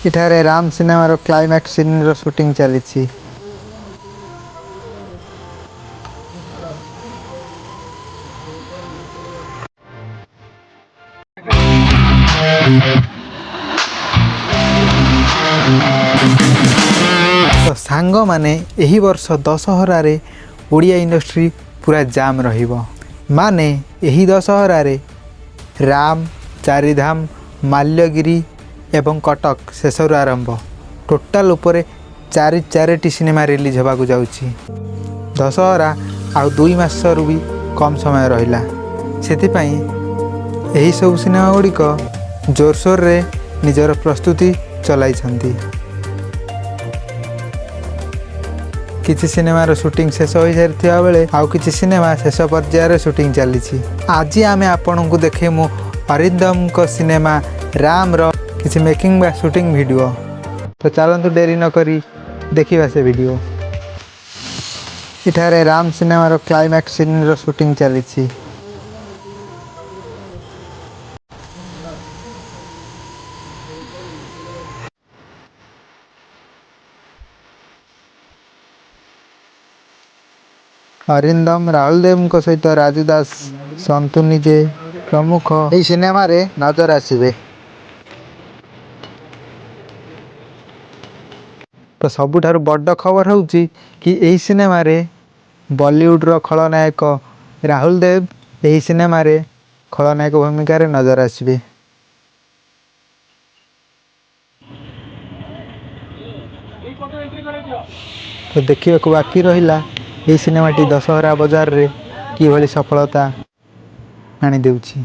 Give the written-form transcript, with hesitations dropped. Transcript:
ଏଠାରେ ରାମ ସିନେମାର କ୍ଲାଇମ୍ୟାକ୍ସ ସିନ୍ର ସୁଟିଂ ଚାଲିଛି। ତ ସାଙ୍ଗମାନେ, ଏହି ବର୍ଷ ଦଶହରାରେ ଓଡ଼ିଆ ଇଣ୍ଡଷ୍ଟ୍ରି ପୁରା ଜାମ୍ ରହିବ। ମାନେ ଏହି ଦଶହରାରେ ରାମ, ଚାରିଧାମ, ମାଲ୍ୟଗିରି ଏବଂ କଟକ ଶେଷରୁ ଆରମ୍ଭ, ଟୋଟାଲ୍ ଉପରେ ଚାରି ଚାରିଟି ସିନେମା ରିଲିଜ୍ ହେବାକୁ ଯାଉଛି। ଦଶହରା ଆଉ 2 ମାସରୁ ବି କମ୍ ସମୟ ରହିଲା। ସେଥିପାଇଁ ଏହିସବୁ ସିନେମା ଗୁଡ଼ିକ ଜୋରସୋରରେ ନିଜର ପ୍ରସ୍ତୁତି ଚଲାଇଛନ୍ତି। କିଛି ସିନେମାର ସୁଟିଂ ଶେଷ ହୋଇସାରିଥିବା ବେଳେ ଆଉ କିଛି ସିନେମା ଶେଷ ପର୍ଯ୍ୟାୟରେ ସୁଟିଂ ଚାଲିଛି। ଆଜି ଆମେ ଆପଣଙ୍କୁ ଦେଖେଇମୁ ଅରିନ୍ଦମଙ୍କ ସିନେମା ରାମର କିଛି ମେକିଂ ବା ସୁଟିଂ ଭିଡ଼ିଓ। ତ ଚାଲନ୍ତୁ, ଡେରି ନକରି ଦେଖିବା ସେ ଭିଡ଼ିଓ। ଏଠାରେ ରାମ ସିନେମାର କ୍ଲାଇମ୍ୟାକ୍ସ ସିନ୍ର ସୁଟିଂ ଚାଲିଛି। ଅରିନ୍ଦମ, ରାହୁଲ ଦେବଙ୍କ ସହିତ ରାଜୁ ଦାସ, ସନ୍ତୁ ନିଜେ ପ୍ରମୁଖ ଏହି ସିନେମାରେ ନଜର ଆସିବେ। ତ ସବୁଠାରୁ ବଡ଼ ଖବର ହେଉଛି କି ଏହି ସିନେମାରେ ବଲିଉଡ଼ର ଖଳନାୟକ ରାହୁଲ ଦେବ ଏହି ସିନେମାରେ ଖଳନାୟକ ଭୂମିକାରେ ନଜର ଆସିବେ। ତ ଦେଖିବାକୁ ବାକି ରହିଲା, ଏହି ସିନେମାଟି ଦଶହରା ବଜାରରେ କିଭଳି ସଫଳତା ଆଣିଦେଉଛି।